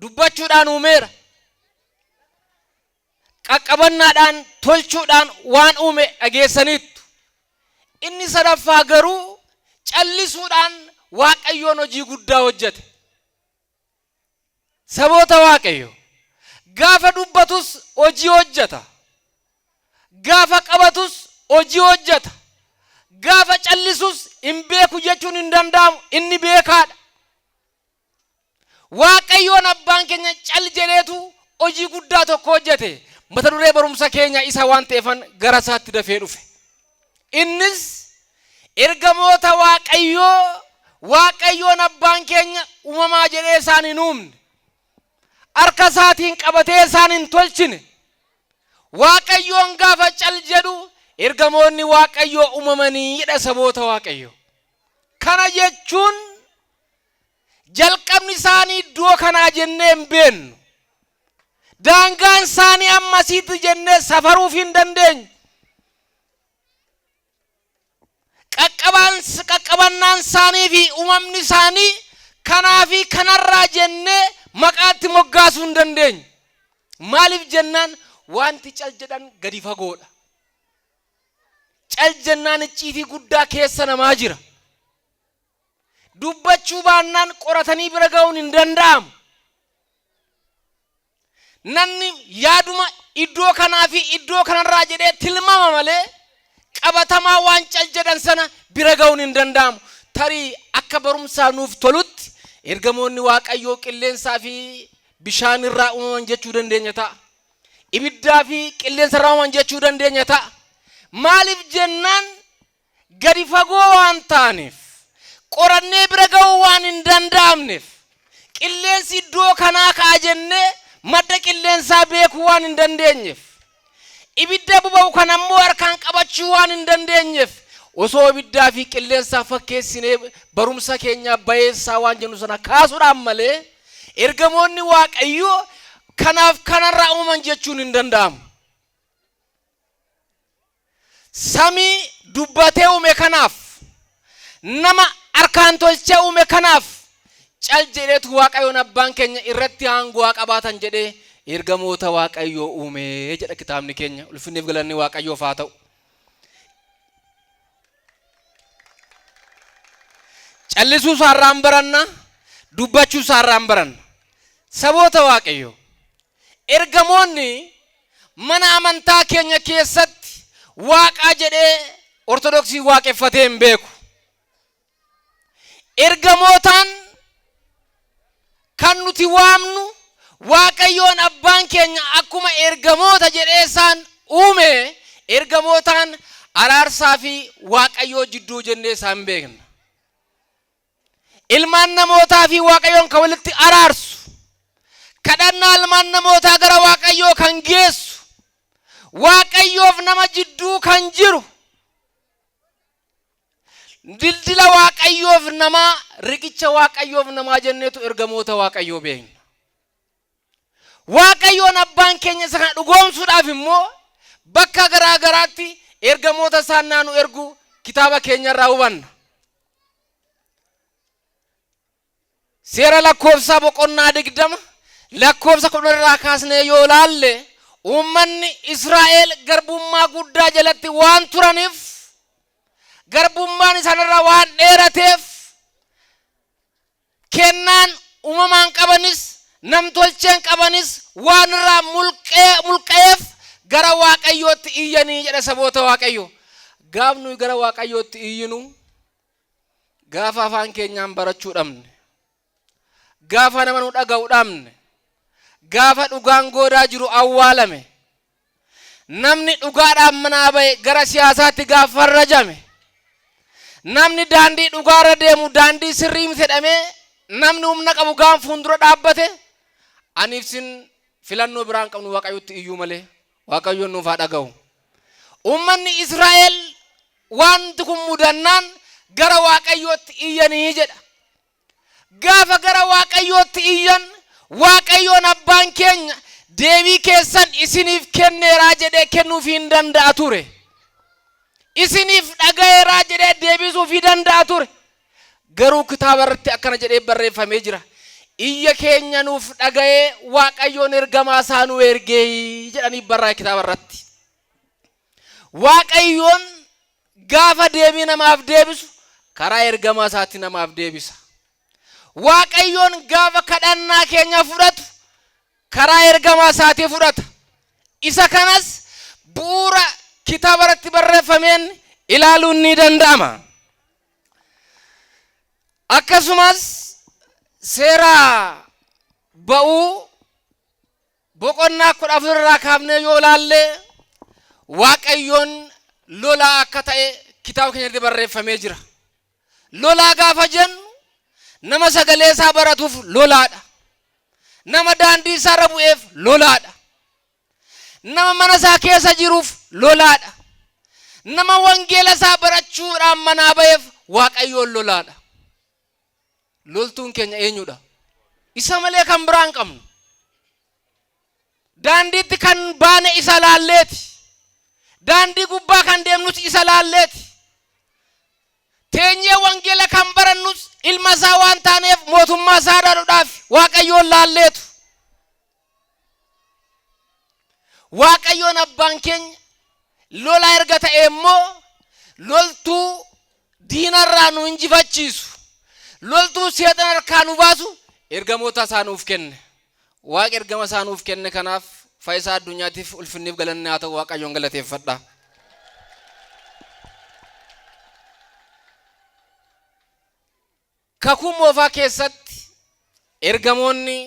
Dubbachuudhaan uumeera. Qaqqabannaadhaan tolchuudhaan waan uume dhageessaniittu. Inni sadaffaa garuu callisuudhaan Waaqayyoon hojii guddaa hojjete. Saboota Waaqayyo gaafa dubbatus hojii hojjeta. Gaafa qabatus hojii hojjeta. Gaafa callisus hin beeku jechuun hin danda'amu. Inni beekaadha. Waaqayyoon abbaan keenya cal jedheetu hojii guddaa tokko hojjete. Mata duree barumsa keenya isa waan ta'eefan gara isaatti dafee dhufe. Innis ergamoota Waaqayyoo Waaqayyoon abbaan keenya uumamaa jedhee isaan hin uumne. Harka isaatiin qabatee isaan hin tolchine. Waaqayyoon gaafa cal jedhu ergamoonni Waaqayyoo uumamanii jedha saboota Waaqayyoo. Kana jechuun jalqabni isaanii iddoo kanaa jennee hin beennu. Daangaan isaanii ammasiitti jennee safaruuf hin dandeenyu. Qaqqabannaan isaanii fi uumamni isaanii kanaa fi kanarraa jennee maqaatti moggaasuu hin dandeenyu. Maaliif jennaan wanti cal jedhan gadi fagoodha. Cal jennaan icciitii guddaa keessa namaa jira. Dubbachuu baannaan qoratanii bira ga'uun hin danda'amu. Namni yaaduma iddoo kanaa fi iddoo kanarraa jedhee tilmaama malee qabatamaa waan cal jedhan sana bira ga'uun hin danda'amu. Tarii akka barumsaa nuuf tolutti ergamoonni Waaqayyoo qilleensaa fi bishaan irraa uumaman jechuu dandeenya ta'a. Ibiddaa fi qilleensa irraa uumaman jechuu dandeenya ta'a. Maaliif jennaan gadi fagoo waan ta'aniif, qorannee bira ga'uu waan hin danda'amneef, qilleensi iddoo kanaa ka'a jennee madda qilleensaa beekuu waan hin dandeenyeef, ibidda boba'u kana immoo harkaan qabachuu waan hin dandeenyeef, osoo ibiddaa fi qilleensaa fakkeessinee barumsa keenyaa bayeessaa waan jennu sana kaasuudhaan malee ergamoonni Waaqayyoo kanaaf kanarraa uumaman jechuun hin danda'amu. Samii dubbatee uume kanaaf, nama harkaan tolchee uume kanaaf cal jedheetu Waaqayyoon abbaan keenya irratti aangoo haa qabaatan jedhee ergamoota Waaqayyoo uume jedha kitaabni keenya. Ulfinniif galanni Waaqayyoof haa ta'u. Callisuu isaarraan baranna, dubbachuu isaarraan baranna. Saboota Waaqayyoo ergamoonni mana amantaa keenya keessatti waaqaa jedhee Ortodoksii waaqeffatee hin beeku. Ergamootaan kan nuti waamnu Waaqayyoon abbaan keenya akkuma ergamoota jedhee isaan uume ergamootaan araarsaa fi Waaqayyoo jidduu jennee isaan beekna. Ilmaan namootaa fi Waaqayyoon kan walitti araarsu, kadhannaa ilmaan namootaa gara Waaqayyoo kan geessu, Waaqayyoof nama jidduu kan jiru, dildila Waaqayyoof namaa, riqicha Waaqayyoof namaa jenneetu ergamoota Waaqayyoo beekna. Waaqayyoon abbaan keenya isa kana dhugoomsuudhaaf immoo bakka garaa garaatti ergamoota isaan naanu ergu kitaaba keenya irraa hubanna. Seera lakkoofsaa boqonnaa 20 lakkoofsa 10 irraa kaasnee yoo laalle uummanni Israa'el garbummaa guddaa jalatti waan turaniif garbummaan isaanirra waan dheerateef kennaan uumamaan qabanis namtolcheen qabanis waan irraa mulqa'eef gara Waaqayyootti iyyanii jedha saboota Waaqayyo. Gaaf nuyi gara Waaqayyootti iyyinu gaafa afaan keenyaan barachuu dhabne, gaafa nama nu dhaga'u dhabne, gaafa dhugaan goodaa jiru awwaalame, namni dhugaadhaan manaa ba'e gara siyaasaatti gaafa farrajame, namni daandii dhugaarra deemu daandii sirrii miti jedhamee namni humna qabu gaan fuuldura dhaabbate, aniif sin filannoo biraan qabnu Waaqayyotti iyyuu malee. Waaqayyoon nuuf haa dhaga'u. Uummanni Israa'el wanti kun mudannaan gara Waaqayyootti iyyanii jedha. Gaafa gara Waaqayyootti iyyan Waaqayyoon abbaan keenya deebii keessan isiniif kenneeraa jedhee kennuufii hin danda'a ture. Isiniif dhaga'eeraa jedhee deebisuufii danda'a ture. Garuu kitaaba irratti akkana jedhee barreeffamee jira. Iyya keenya nuuf dhaga'ee Waaqayyoon ergamaa isaa nu ergee jedhanii barraa'e kitaaba irratti. Waaqayyoon gaafa deebii namaaf deebisu karaa ergamaa isaatti namaaf deebisa. Waaqayyoon gaafa kadhannaa keenya fudhatu karaa ergamaa isaatii fudhata. Isa kanas bu'uura kitaaba irratti barreeffameen ilaaluun ni danda'ama. Akkasumas seera ba'uu boqonnaa 14 irraa kaafnee yoo ilaalle Waaqayyoon lolaa akka ta'e kitaaba keenyatti barreeffamee jira. Lolaa gaafa jennu nama sagalee isaa baratuuf lolaadha. Nama daandii isaa irra bu'eef lolaadha. Nama mana isaa keessa jiruuf lolaadha. Nama wangeela isaa barachuudhaan manaa ba'eef Waaqayyoon lolaadha. Loltuun keenya eenyudha? Isa malee kan biraa hin qabnu. Daandiitti kan baane isa laalleeti. Daandii gubbaa kan deemnus isa laalleeti. Teenyee wangeela kan barannus ilma isaa waan taaneef mootummaa isaa dhaaluudhaaf Waaqayyoon laalleetu. Waaqayyoon abbaan keenya lolaa erga ta'e immoo loltuu diinarraa nu injifachiisu, loltuu seexana harkaa nu baasu ergamoota isaa nuuf kenne. Waaqa ergama isaa nuuf kenne kanaaf fayyisaa addunyaatiif ulfinniif galanni haa ta'u. Waaqayyoon galateeffadha. Kakuu moofaa keessatti ergamoonni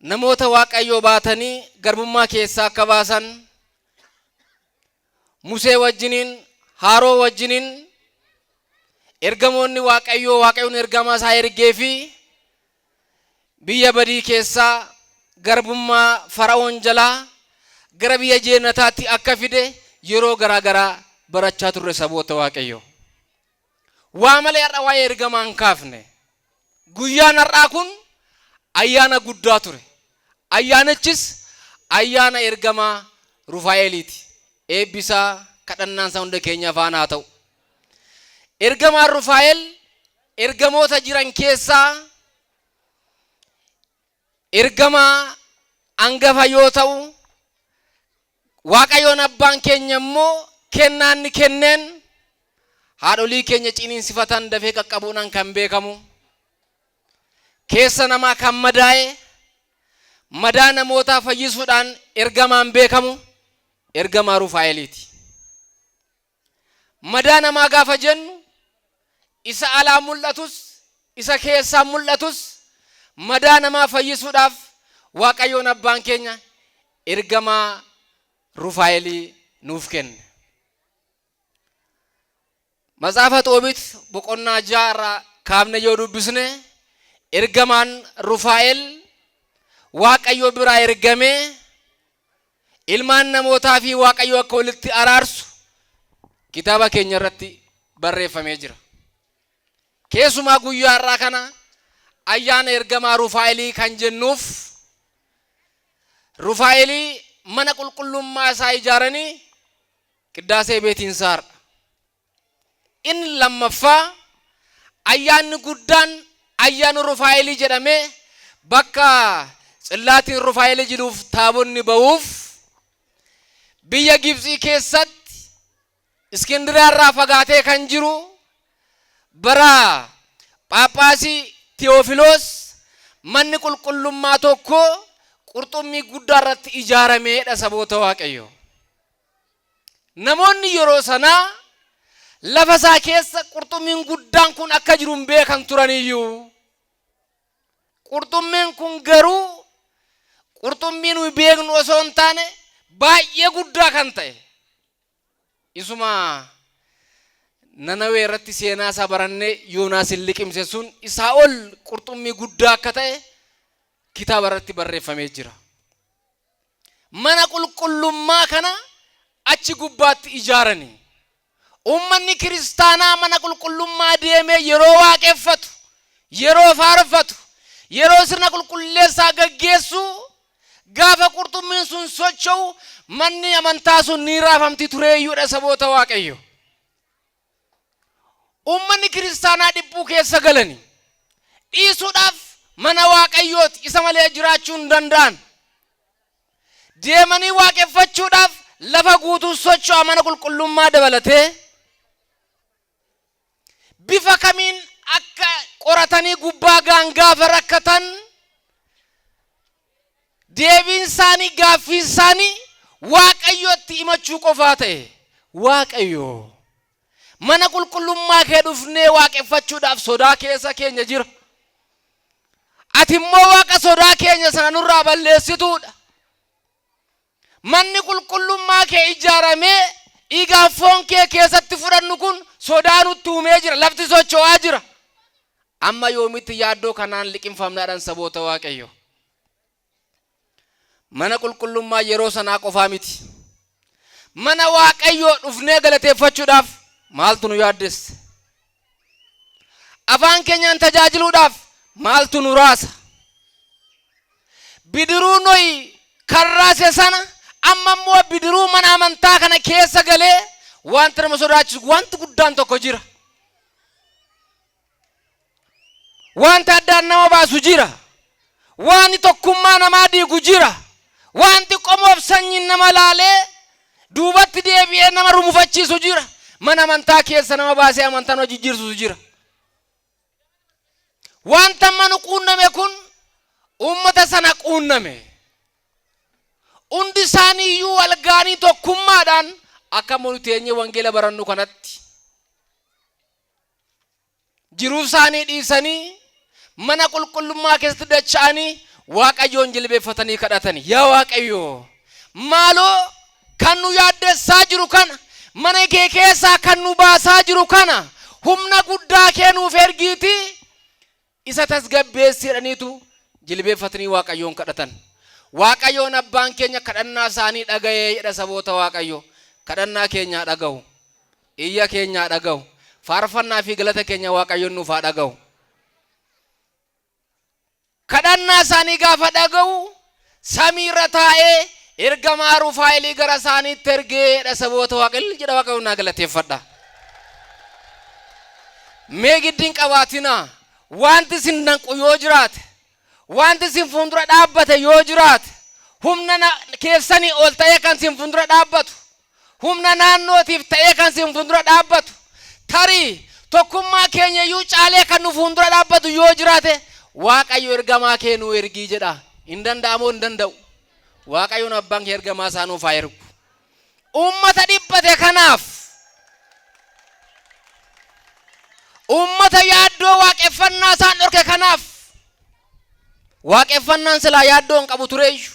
namoota Waaqayyoo baatanii garbummaa keessaa akka baasan Musee wajjiniin, Haaroo wajjiniin ergamoonni Waaqayyoo Waaqayyoon ergamaa isaa ergee fi biyya badii keessaa garbummaa Fara'oon jalaa gara biyya jeenataatti akka fide yeroo garaa garaa barachaa turre saboota Waaqayyoo. Waa malee har'a waa'ee ergamaa hin kaafne. Guyyaan har'aa kun ayyaana guddaa ture. Ayyaanichis ayyaana ergamaa Rufaa'eeliiti. Eebbi isaa kadhannaan isaa hunda keenya faana haa ta'u. Ergamaan Rufaa'el ergamoota jiran keessaa ergamaa angafa yoo ta'u, Waaqayyoon abbaan keenya immoo kennaa inni kenneen haadholii keenya ciniinsifatan dafee qaqqabuudhaan kan beekamu, keessa namaa kan madaa'e, madaa namootaa fayyisuudhaan ergamaan beekamu ergamaa Rufaa'eliiti. Madaa namaa gaafa jennu isa alaa mul'atus isa keessaa mul'atus madaa namaa fayyisuudhaaf Waaqayyoon abbaan keenya ergamaa Rufaa'elii nuuf kenne. Matsaafa Xoobit boqonnaa 6 irraa kaafne yoo dubbisne ergamaan Rufaa'el Waaqayyo biraa ergamee ilmaan namootaa fi Waaqayyo akka walitti araarsu kitaaba keenya irratti barreeffamee jira. Keessumaa guyyaa har'aa kana ayyaana ergamaa Rufaa'elii kan jennuuf Rufaa'elii mana qulqullummaa isaa ijaaranii Qiddaasee Beetiinsaa har'a. Inni lammaffaa ayyaanni guddaan ayyaana Rufaa'elii jedhamee bakka tsillaatiin Rufaa'elii jiruuf taabonni ba'uuf biyya Gibxii keessatti Iskindiriyaa irraa fagaatee kan jiru bara Phaaphaasii Tiyoofiloos manni qulqullummaa tokko qurxummii guddaa irratti ijaarameedha saboota Waaqayyoo. Namoonni yeroo sanaa lafa isaa keessa qurxummiin guddaan kun akka jiru hin beekan turaniyyuu. Qurxummiin kun garuu qurxummii nuyi beeknu osoo hin taane baay'ee guddaa kan ta'e. Isuma Nanawee irratti seenaa isaa barannee Yoonaas hin liqimse sun isaa ol qurxummii guddaa akka ta'e kitaaba irratti barreeffamee jira. Mana qulqullummaa kana achi gubbaatti ijaarani. Uummanni kiristaanaa mana qulqullummaa deemee yeroo waaqeffatu, yeroo faarfatu, yeroo sirna qulqulleessaa gaggeessu gaafa qurxummiin sun socho'u manni amantaa sun ni raafamti tureeyyuudha saboota Waaqayyo. Uummanni kiristaanaa dhiphuu keessa galani. Dhiisuudhaaf mana Waaqayyooti isa malee jiraachuu hin danda'an. Deemanii waaqeffachuudhaaf lafa guutuu socho'a mana qulqullummaa dabalatee. Bifa kamiin akka qoratanii gubbaa ga'an gaafa rakkatan, deebiin isaanii, gaaffiin isaanii Waaqayyotti himachuu qofaa ta'e. Waaqayyo, mana qulqullummaa kee dhufnee waaqeffachuudhaaf sodaa keessa keenya jira. Ati immoo Waaqa sodaa keenya sana nurraa balleessituudha. Manni qulqullummaa kee ijaaramee dhiigaaf foon kee keessatti fudhannu kun sodaa nutti uumee jira. Lafti socho'aa jira. Amma yoomitti yaaddoo kanaan liqimfamnaadhaan, saboota Waaqayyo? Mana qulqullummaa yeroo sanaa qofaa miti. Mana Waaqayyoo dhufnee galateeffachuudhaaf maaltu nu yaaddesse? Afaan keenyaan tajaajiluudhaaf maaltu nu raasa? Bidiruu Nohi kan raase sana amma immoo bidiruu mana amantaa kana keessa galee wanti nama sodaachisu wanti guddaan tokko jira. Wanta addaan nama baasu jira. Wanti tokkummaa namaa diigu jira. Wanti qomoof sanyiin nama laalee duubatti deebi'ee nama rumufachiisu jira. Mana amantaa keessa nama baasee amantaa nama jijjiirsisu jira. Wanta amma nu quunname kun uummata sana quunname. Hundi isaanii iyyuu wal ga'anii tokkummaadhaan akka nu teenyee wangeela barannu kanatti jiruu isaanii dhiisanii mana qulqullummaa keessatti dacha'anii Waaqayyoon jilbeeffatanii kadhatanii, "Yaa Waaqayyo, maaloo kan nu yaaddessaa jiru kana, mana kee keessaa kan nu baasaa jiru kana, humna guddaa kee nuuf ergiitii isa tasgabbeessi" jedhaniitu jilbeeffatanii Waaqayyoon kadhatan. Waaqayyoon abbaan keenya kadhannaa isaanii dhaga'ee jedha, saboota Waaqayyo. Kadhannaa keenyaa dhaga'u. Iyya keenyaa dhaga'u. Faarfannaa fi galata keenya Waaqayyoon nuuf haa dhaga'u. Kadhannaa isaanii gaafa dhaga'u samiirra taa'ee ergamaa Rufaa'elii gara isaaniitti ergeedha, saboota Waaqayyo jedha. Waaqayyoon naa galateeffadha. Mee giddiin qabaatinaa, wanti isin danqu yoo jiraate, wanti isin fuuldura dhaabbate yoo jiraate, humna keessanii ol ta'ee kan isin fuuldura dhaabbatu, humna naannootiif ta'ee kan isin fuuldura dhaabbatu, tarii tokkummaa keenya iyyuu caalee kan nu fuuldura dhaabbatu yoo jiraate, Waaqayyo ergamaa kee nuu ergii jedha. Hin danda'amoo hin danda'u? Waaqayyoon abbaan kee ergamaa isaa nuuf haa ergu. Uummata dhiphate kanaaf, uummata yaaddoo waaqeffannaa isaan dhorke kanaaf, waaqeffannaan silaa yaaddoo hin qabu tureeyyu.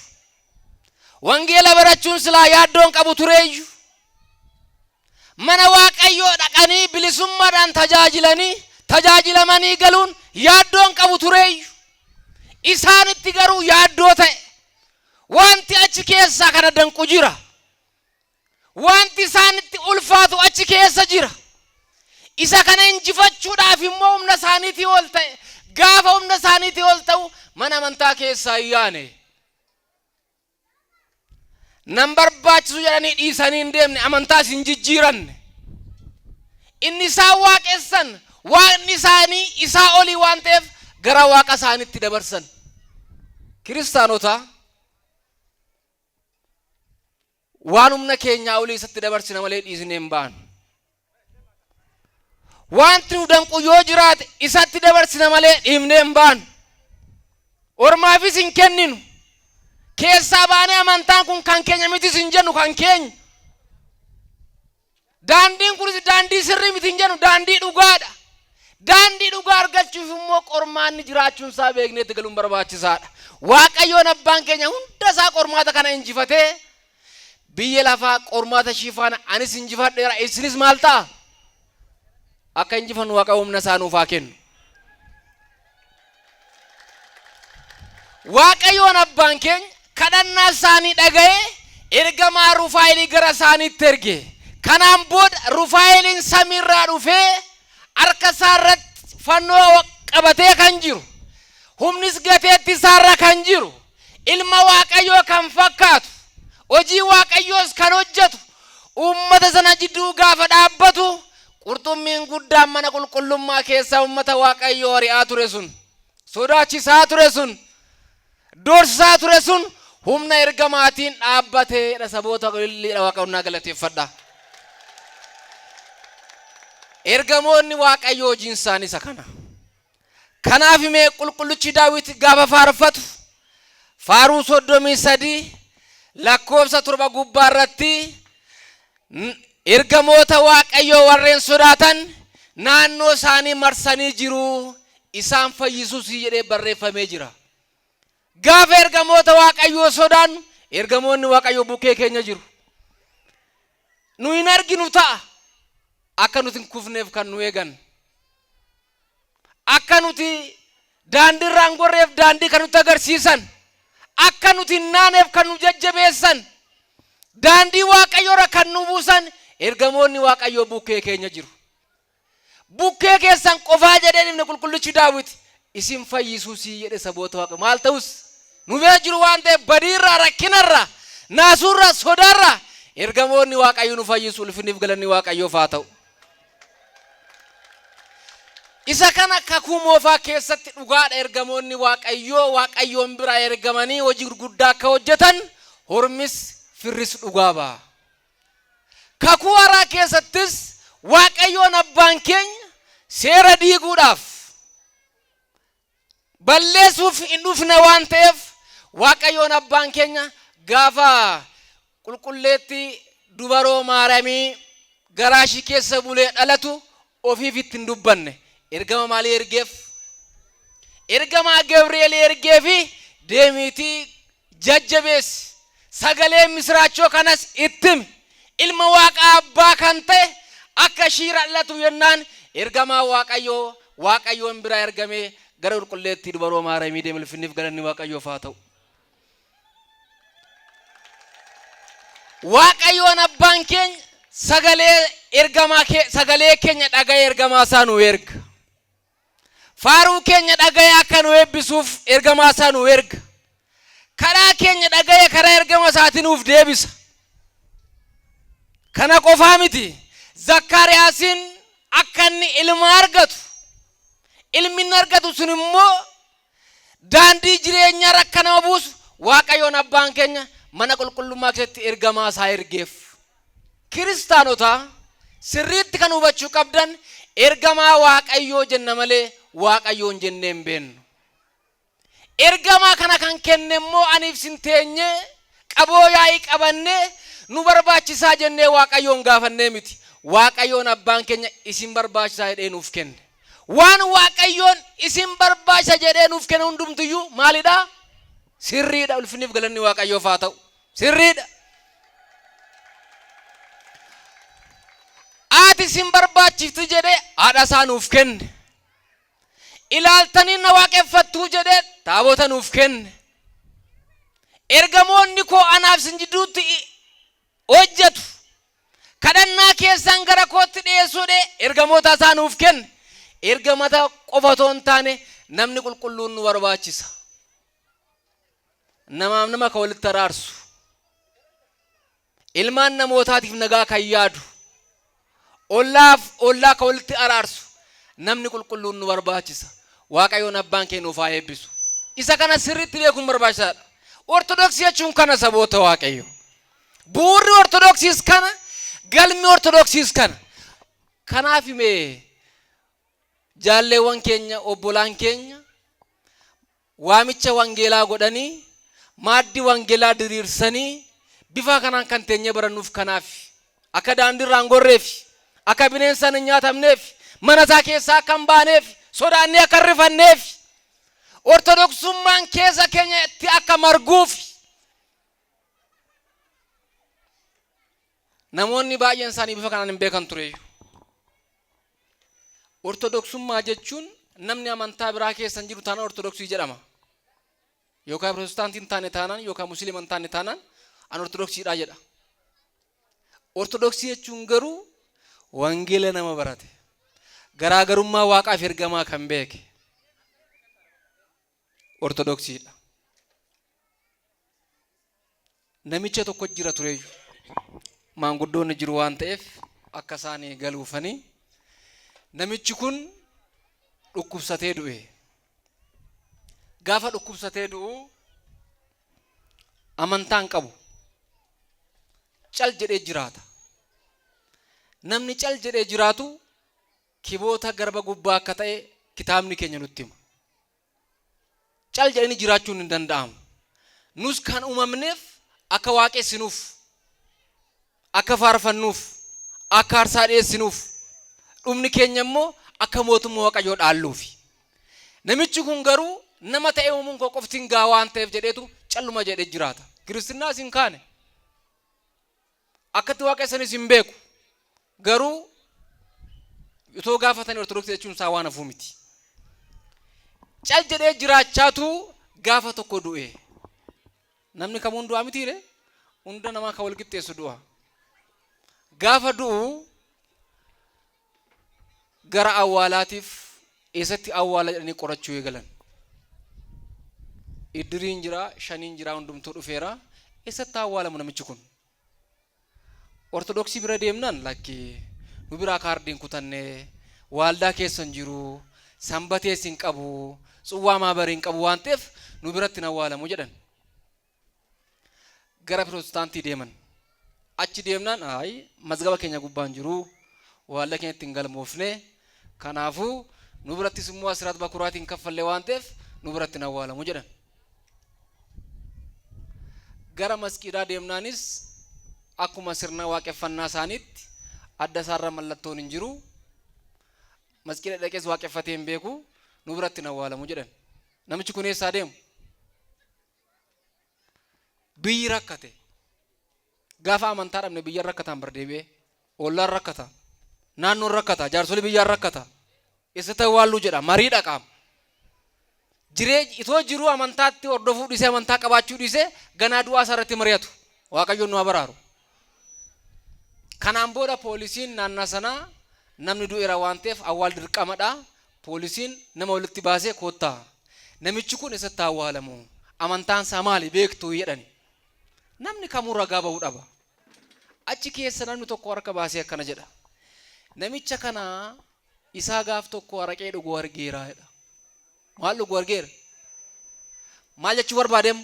Wangeela barachuun silaa yaaddoo hin qabu tureeyyu. Mana Waaqayyoo dhaqanii bilisummaadhaan tajaajilanii tajaajilamanii galuun yaaddoo hin qabu tureeyyu. Isaanitti garuu yaaddoo ta'e. Wanti achi keessaa kana danqu jira. Wanti isaanitti ulfaatu achi keessa jira. Isa kana injifachuudhaaf immoo humna isaaniitii ol ta'e. Gaafa humna isaaniitii ol ta'u mana amantaa keessaa hin yaane. Nan barbaachisu jedhanii dhiisanii hin deemne, amantaas hin jijjiiranne. Inni isaan waaqessan waaqni isaanii isaa olii waan ta'eef gara Waaqa isaaniitti dabarsan. Kiristaanota, waan humna keenyaa olii isatti dabarsina malee dhiisnee hin baanu. Wanti nu danqu yoo jiraate isatti dabarsina malee dhiifnee hin baanu. Ormaafis hin kenninu. Keessaa baanee amantaan kun kan keenya mitis hin jennu, kan keenya. Daandiin kunis daandii sirrii miti hin jennu, daandii dhugaadha. Daandii dhugaa argachuuf immoo qormaanni jiraachuun isaa beekneetti galuun barbaachisaadha. Waaqayyoon abbaan keenya hunda isaa qormaata kana injifatee, biyya lafaa qormaata ishii faana anis injifadheera, isinis maal ta'a? Akka injifannu Waaqa humna isaa nuuf haa kennu. Waaqayyoon abbaan keenya kadhannaa isaanii dhaga'ee ergamaa Rufaa'elii gara isaaniitti erge. Kanaan booda Rufaa'eliin samiirraa dhufee harka isaa irratti fannoo qabatee kan jiru, humnis gateetti isaarra kan jiru, ilma Waaqayyoo kan fakkaatu, hojii Waaqayyoos kan hojjetu, uummata sana jidduu gaafa dhaabbatu, qurxummiin guddaan mana qulqullummaa keessaa uummata Waaqayyoo ari'aa ture sun Sodaachisaa ture sun, doorsisaa ture sun humna ergamaatiin dhaabbateedha. Saboota qulqulliidha, Waaqayyoon galateeffadha. Ergamoonni Waaqayyoo hojiin isaanii isa kana. Kanaaf mee qulqullichi Daawit gaafa faarfatu Faaruu 33 lakkoofsa 7 gubbaa irratti, ergamoota Waaqayyoo warreen sodaatan naannoo isaanii marsanii jiru, isaan fayyisuus jedhee barreeffamee jira. Gaafa ergamoota Waaqayyoo sodaannu, ergamoonni Waaqayyoo bukkee keenya jiru. Nu hin arginu ta'a. Akka nuti hin kufneef kan nu eegan. Akka nuti daandii irraa hin gorreef daandii kan nutti agarsiisan. Akka nuti hin naaneef kan nu jajjabeessan. Daandii Waaqayyoorra kan nu buusan ergamoonni Waaqayyoo bukkee keenya jiru. Bukkee keessan qofaa jedhee dhimne qulqullichi Daawit, isin fayyisuusii jedhe. Saboota Waaqa, maal ta'us nu bira jiru waan ta'eef, badiirraa, rakkinarraa, naasuurraa, sodaarraa ergamoonni Waaqayyo nu fayyisu. Ulfinniif galanni Waaqayyoof haa ta'u. Isa kana Kakuu Moofaa keessatti dhugaadha, ergamoonni Waaqayyoo Waaqayyoon bira ergamanii hojii gurguddaa akka hojjetan hormis firris dhugaa ba'a. Kakuu Haaraa keessattis Waaqayyoon abbaan keenya seera diiguudhaaf, balleessuuf hin dhufne waan ta'eef, Waaqayyoon abbaan keenya gaafa qulqulleetti dubaroo Maariyaamii garaa ishii keessa bulee dhalatu ofiif itti hin dubbanne. Ergama maalii ergeef? Ergamaa Gabri'eel ergeefi, deemiitii jajjabeessi, sagalee misiraachoo kanas ittimi, ilma Waaqa abbaa kan ta'e akka ishiirra dhalatu yennaan, ergamaa Waaqayyoo Waaqayyoon biraa ergamee gara qulqulleettii dubaroo Maariyaamii deeme. Ulfinniif galanni Waaqayyoof haa ta'u. Waaqayyoon abbaan keenya sagalee ergamaa sagalee keenya dhaga'ee ergamaa isaa nu erga. Faaruu keenya dhaga'ee akka nu eebbisuuf ergamaa isaa nu erga. Karaa keenya dhaga'ee karaa ergama isaatii nuuf deebisa. Kana qofaa miti. Zakkaariyaasiin akka inni ilma argatu, ilmi inni argatu sun immoo daandii jireenyaa rakka nama buusu, Waaqayyoon abbaan keenya mana qulqullummaa keessatti ergamaa isaa ergeef. Kiristaanota, sirriitti kan hubachuu qabdan, ergamaa Waaqayyoo jenna malee Waaqayyoon jennee hin beennu. Ergamaa kana kan kenne immoo aniif sin teenyee qaboo yaa'ii qabannee nu barbaachisaa jennee Waaqayyoon gaafannee miti. Waaqayyoon abbaan keenya isin barbaachisaa jedhee nuuf kenne. Waan Waaqayyoon isin barbaachisa jedhee nuuf kenne hundumtiyyuu maalidha? Sirriidha. Ulfinniif galanni Waaqayyoof haa ta'u. Sirriidha. Haati isin barbaachifti jedhee haadha isaa nuuf kenne. Ilaaltanii na waaqeffattuu jedhee taabota nuuf kenne. Ergamoonni koo anaaf isin jidduutti hojjetu. Kadhannaa keessan gara kootti dhiyeessuudhe ergamoota isaa nuuf kenne. Ergamata qofa otoo hin taane namni qulqulluun nu barbaachisa. Namaaf nama kan walitti araarsu. Ilmaan namootaatiif nagaa kan yaadu. Ollaaf ollaa kan walitti araarsu. Namni qulqulluun nu barbaachisa. Waaqayyoon abbaan keenya nuuf haa eebbisu. Isa kana sirriitti beekuun barbaachisaadha. Ortodoksii jechuun kana, saboota Waaqayyo. Bu'uurri Ortodoksiis kana, galmi Ortodoksiis kana. Kanaaf mee jaalleewwan keenya, obbolaan keenya waamicha wangeelaa godhanii, maaddii wangeelaa diriirsanii, bifa kanaan kan teenyee barannuuf kanaaf, akka daandiirraa hin gorreef, akka bineensaan hin nyaatamneef, mana isaa keessaa akka hin baaneef, sodaannee akka hin rifanneef, Ortodoksummaan keessa keenyatti akka marguuf. Namoonni baay'een isaanii bifa kanaan hin beekan tureyyuu. Ortodoksummaa jechuun namni amantaa biraa keessa hin jiru taanaan Ortodoksii jedhama. Yookaan Pirotestaantii hin taane taanaan, yookaan Musliima hin taane taanaan, an Ortodoksiidha jedha. Ortodoksii jechuun garuu wangeela nama barate. Garaagarummaa Waaqaaf ergamaa kan beeke Ortodoksiidha. Namicha tokko jira tureyyuu. Maanguddoonni jiru waan ta'eef akka isaan galuufanii, namichi kun dhukkubsatee du'e. Gaafa dhukkubsatee du'u amantaa hin qabu. Cal jedhee jiraata. Namni cal jedhee jiraatu kiboota garba gubbaa akka ta'e kitaabni keenya nutti hima. Cal jedhanii jiraachuun hin danda'amu. Nus kan uumamneef akka waaqessinuuf, akka faarfannuuf, akka aarsaa dhiyeessinuuf, dhumni keenya immoo akka mootummaa Waaqayyoo dhaalluufi. Namichi kun garuu nama ta'ee uumuun koo qofti hin ga'a waan ta'eef jedheetu calluma jedhee jiraata. Kiristinnaa hin kaane. Akkatti waaqessanis hin beeku. Garuu utoo gaafatanii Ortodoksii jechuun isaa waan hafuu miti. Cal jedhee jiraachaatu gaafa tokko du'e. Namni kamuun du'aa mitiire? Hunda namaa kan wal qixxeessu du'a. Gaafa du'u gara awwaalaatiif eessatti awwaala jedhanii qorachuu eegalan. Iddiriin jira, shaniin jira, hundumtuu dhufeera. Eessatti awwaalamu namichi kun? Ortodoksii bira deemnaan lakki nu biraa kaardiin kutanne, waaldaa keessa hin jiru, sanbatees hin qabu, tsuwwaa maabarii hin qabu waan ta'eef nu biratti hin awwaalamu jedhan. Gara Pirotestaantii deeman. Achi deemnaan ayi mazgaba keenya gubbaa hin jiru, waaldaa keenyatti hin galmoofne, kanaafuu nu birattis immoo asiraat bakuraatiin kaffalle waan ta'eef nu biratti hin awwaalamu jedhan. Gara masqiidaa deemnaanis akkuma sirna waaqeffannaa isaaniitti adda isaarra mallattoon hin jiru. Masqiida dhaqees waaqeffatee hin beeku, nu biratti hin awwaalamu jedhan. Namichi kun eessaa deemu? Biyyi rakkate. Gaafa amantaa dhabne biyyan rakkataan bar deebi'ee. Ollaan rakkata. Naannoon rakkata. Jaarsolii biyyaan rakkata. Eessatti awwaalluu jedha. Marii dhaqaam. Jiree itoo jiruu amantaatti hordofuu dhiisee, amantaa qabaachuu dhiisee, ganaa du'aa isaa irratti mari'atu. Waaqayyoon nu haa baraaru. Kanaan booda poolisiin naannaa sanaa namni du'eera waan ta'eef awwaal dirqamadha. Poolisiin nama walitti baasee koottaa. Namichi kun eessatti awwaalamu? Amantaan isaa maali beektuu jedhani. Namni kamuu ragaa ba'uu dhaba. Achi keessa namni tokko harka baasee akkana jedha. Namicha kana isaa gaaf tokko araqee dhuguu argeera jedha. Maal dhuguu argeera? Maal jechuu barbaadem?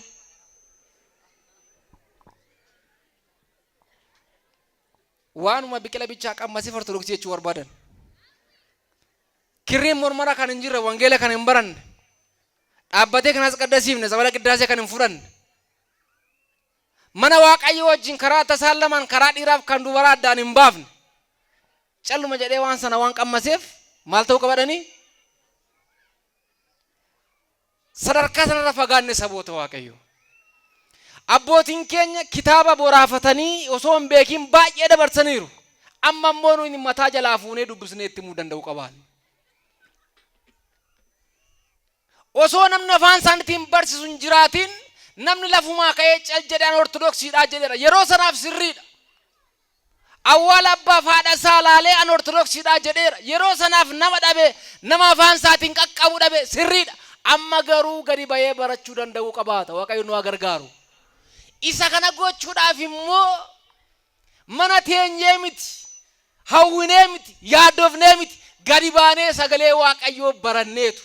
Waanuma biqila bichaa qammasee Ortodoksii jechuu barbaadan. Kirriin mormara kan hin jirre, wangeela kan hin baranne, dhaabbatee kan as qaddasiifne, sabala qiddaasee kan hin fudhanne, mana Waaqayyo wajjin karaa tasaan lamaan karaa dhiiraaf kan dubaraa addaan hin baafne, calluma jedhee waan sana waan qammaseef maal ta'uu qabadhanii? Sadarkaa sanarra fagaanne saboota Waaqayyo. Abbootiin keenya kitaaba boraafatanii osoo hin beekin baay'ee dabarsaniiru. Amma immoo nuyi mataa jalaa fuunee dubbisnee itti himuu danda'uu qabaanna. Osoo namni afaan isaaniitiin barsiisu hin jiraatiin namni lafumaa ka'ee cal jedhee an Ortodoksiidhaa jedheera. Yeroo sanaaf sirriidha. Awwaala abbaaf haadha isaa laalee an Ortodoksiidhaa jedheera. Yeroo sanaaf nama dhabe, nama afaan isaatiin qaqqabu dhabe sirriidha. Amma garuu gadi bahee barachuu danda'uu qabaata. Waaqayyo nu haa gargaaru. Isa kana gochuudhaaf immoo mana teenyee miti, hawwinee miti, yaaddofnee miti, gadi baanee sagalee Waaqayyoo baranneetu.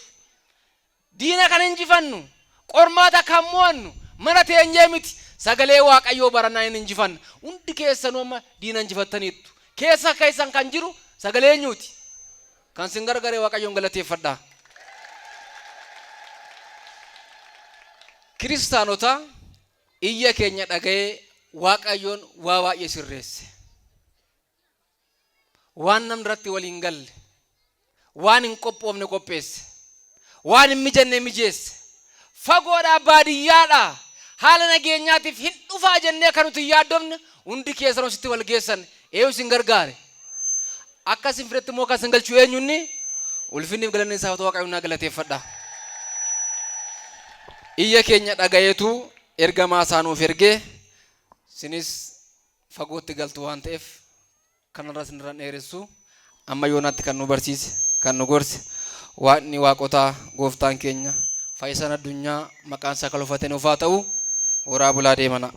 Diina kan injifannu, qormaata kan mo'annu mana teenyee miti, sagalee Waaqayyoo barannaan hin injifanna. Hundi keessanuu amma diina injifattaniittu. Keessa keessan kan jiru sagalee eenyuuti? Kan sin gargaare Waaqayyoon galateeffadhaa. Kiristaanota iyya keenya dhaga'ee Waaqayyoon waa baay'ee sirreesse. Waan namni irratti walii hin galle, waan hin qophoofne qopheesse, waan hin mijanne mijeesse, fagoodhaa baadiyyaadhaa haala nageenyaatiif hin dhufaa jennee kan nuti hin yaaddofne hundi keessanuu sitti wal geessan eenyu isin gargaare? Akka isin fidetti immoo kan isin galchu eenyunni? Ulfinniif galanni isaaf ta'u Waaqayyoon naa galateeffadha. Iyya keenya dhaga'eetu ergamaa isaa nuuf ergee sinis fagootti galtu waan ta'eef kanarra isinirra hin dheeressu. Amma yoonaatti kan nu barsiise, kan nu gorse Waaqni waaqotaa gooftaan keenya fayyisaan addunyaa maqaan isaa kan ulfaate nuuf haa ta'u. Horaa bulaa deemana.